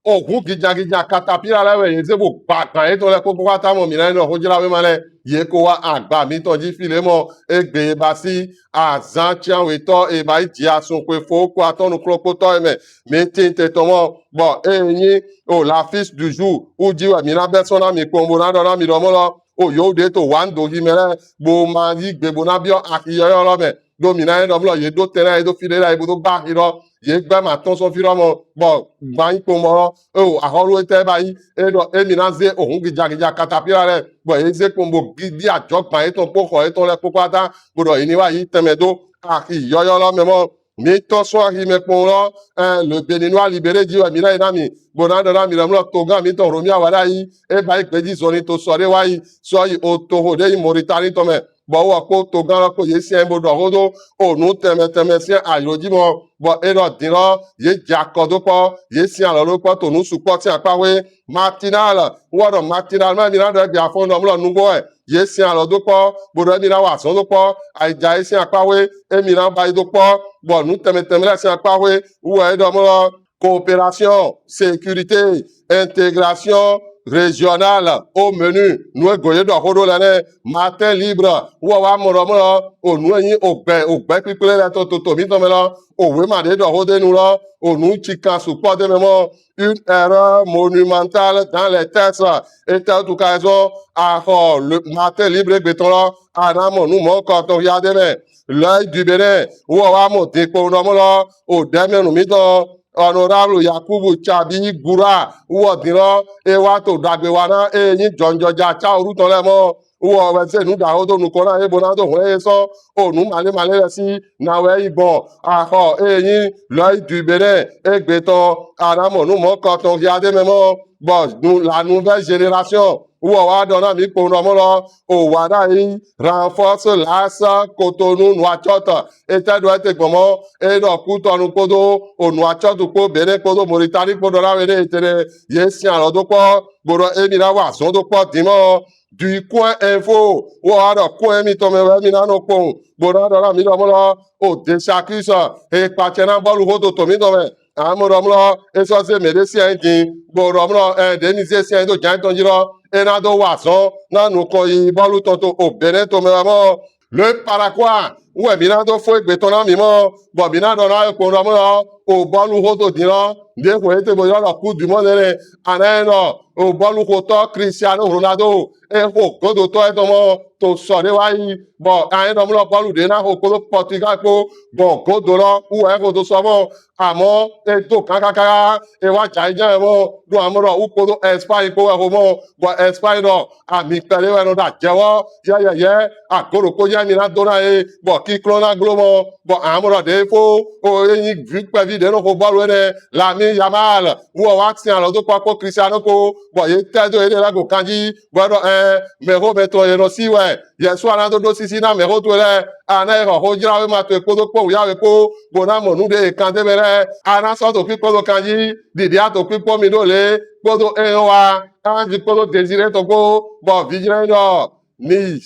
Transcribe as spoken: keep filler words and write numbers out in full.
Ohun gijagija katapila lɛ wɛ ye ze bo gba gan yetɔn lɛ kpokpo kpata mɔ, mi na nyi ɖɔ xojlawema lɛ ye ko wa agba mitɔn ji fi le mɔ. Egbe ye ba si azan cianwetɔ e ba yi ji asun xwe fo ko atɔn nukplɔnkpotɔ e mɛ mi tin te tɔn mɔ. Bɔ e nyi o la fiche du jour wu ji wɛ mi na bɛ sɔn na mi kpɔn bo na ɖɔ na mi ɖɔ mɔ lɔ o yo ɖe to wa n do hi mɛ lɛ bo ma yi gbe bo na biɔ axi yɔyɔ lɔ mɛ. Ɖo mi na nyi ɖɔ mɔ lɔ ye ɖo te na ye do fi ɖe la ye bo do gba axi lɔ ye gbɛ ma tɔn sɔn fi lɔ mɔ bɔ gba nyi kpɔn mɔ lɔ o axɔlu etɛ ba yi e ɖɔ emi na ze ohun gijagija katapila lɛ bɔ ye ze kpɔn bo gidi ajɔ gba yetɔn kpo xɔ yetɔn lɛ kpokpo ata bo ɖɔ ye ni wa yi tɛmɛ do axi yɔyɔ lɔ mɛ mɔ. Mi tɔn sɔn axi mɛ kpɔn lɔ ɛ le Béninois Libéré ji wɛ mi na yi na mi bo na ɖɔ na mi lɔ mɔ lɔ togan mitɔn Romuald Wadagni e ba yi gbeji zɔnlin to sɔ ɖe wa yi sɔ yi o toxo ɖe yi Mauritanie tɔn mɛ bɔ wɔ kpo togan lɔ kpo ye sian bo ɖɔ xo do o nu tɛmɛ tɛmɛ sian ayro ji mɔ bɔ e ɖɔ din lɔ ye ja kɔ do kpɔ ye sian lɔ do kpɔ to nu sukpɔ sian akpa xwe. Matinal wɔ ɖɔ Matinal mɛ mi na ɖɔ egbe afɔn ɖɔ mɔ lɔ nugbo wɛ ye sian lɔ do kpɔ bo ɖɔ emi na wa azɔn do kpɔ ayi ja ye sian akpa xwe emi na ba yi do kpɔ bɔ nu tɛmɛ tɛmɛ lɛ sian akpa xwe wɔ e ɖɔ mɔ lɔ coopération, sécurité, intégration régionale au menu. Nu e go ye ɖɔ xo ɖo lɛ nɛ. Matin Libre wɔ wa mɔ ɖɔ mɔ lɔ o nu e nyi o gbɛ o gbɛ kpikple lɛ to toto mitɔn mɛ lɔ o wema ɖe ɖɔ xo de nu lɔ o nu ci kan sukpɔ de mɛ mɔ. Une erreur monumentale dans les textes. Etɛ tu ka zɔn axɔ le Matin Libre gbetɔn lɔ a na mɔ nu mɔ kɔtɔn ya de mɛ. L'Œil du Bénin wɔ wa mɔ de kpo nɔ mɔ lɔ o ɖɛmɛnu mitɔn Honorable Yakubu Tsabi Gura wɔ din lɔ e wa to ɖagbe wa na e nyi jɔnjɔja ca oɖu tɔn lɛ mɔ wɔ wɛ ze nu ɖaxo do nukɔn na ye bo na do hwlɛn ye sɔn o nu male male lɛ si na wɛ yi gbɔn axɔ e nyi L'Œil du Bénin egbe tɔn a na mɔ nu mɔ kɔtɔn ya de mɛ mɔ bɔ nu la nouvelle génération wɔ wa ɖɔ na mi kpo nɔ mɔ lɔ o wa na yi renforce l'axe Cotonou Nouakchott. Etɛ ɖɔ ete gbɔn mɔ e ɖɔ Kutɔnu kpodo o Nouakchott kpo Bénin kpodo Mauritanie kpo ɖɔ na we ɖe ete ɖe ye sian lɔ do kpɔ bo ɖɔ emi na wa azɔn do kpɔ din mɔ. Du Coin Info wɔ wa ɖɔ coin mitɔn mɛ wɛ mi na nɔ kpɔn bo na ɖɔ na mi ɖɔ mɔ lɔ o Desacus he kpacɛ na bɔlu xo to to mitɔn mɛ. Amɔ ɖɔ mɔ lɔ e sɔ ze mɛ ɖe sian din bo ɖɔ mɔ lɔ ɛ ɖe mi ze sian do jan tɔn ji lɔ e na do wa azɔn na nukɔn yi bɔlu tɔn to o Bénin to mɛ wɛ mɔ. Le Parakois wɛ mi na do fo egbe tɔn na mi mɔ bɔ mi na ɖɔ na ekpo ɖɔ mɔ lɔ o bɔlu xo to din lɔ nde xo ete bo yɔ ɖɔ coupe du monde nɛ a na yi nɔ o bɔlu xotɔ Cristiano Ronaldo e xo godotɔ etɔn mɔ to sɔ ɖe wa yi bɔ a yi nɔ mɔ lɔ bɔlu ɖe na xo kpodo Portugal kpo gbɔn godo lɔ wu wɛ e xo do sɔ mɔ amɔ e do kankaka e wa ja yi jɛ mɔ ɖo amɔ ɖɔ wu kpodo Espagne kpo wɛ xo mɔ bɔ Espagne ɖɔ ami kpɛɖe wɛ nɔ ɖa jɛwɔ yɛyɛyɛ ago ɖokpo jɛ mi na do na ye bɔ kiklɔ na glo mɔ bɔ amɔ ɖɔ ɖe fo o e nyi vi kpɛvi ɖe nɔ xo bɔlu enɛ Lamine Yamal wɔ wa sian lɔ do kpɔ kpo Cristiano kpo bɔ ye tɛ do ye ɖe la go kanji bɔ ɖɔ ɛ mɛxo mɛtɔ ye nɔ si wɛ Yesu a na do ɖo sisi na mɛxo towe lɛ a na yi xɔ xojlawema towe kpodo kpɔwuyawe kpo bo na mɔ nu ɖe ye kan de mɛ lɛ a na sɔ to kpikpɔ do kanji ɖiɖi a to kpikpɔ mi ɖo le kpodo eyan wa anji kpodo Désiré tɔn kpo bɔ vijlɛ ɖɔ mi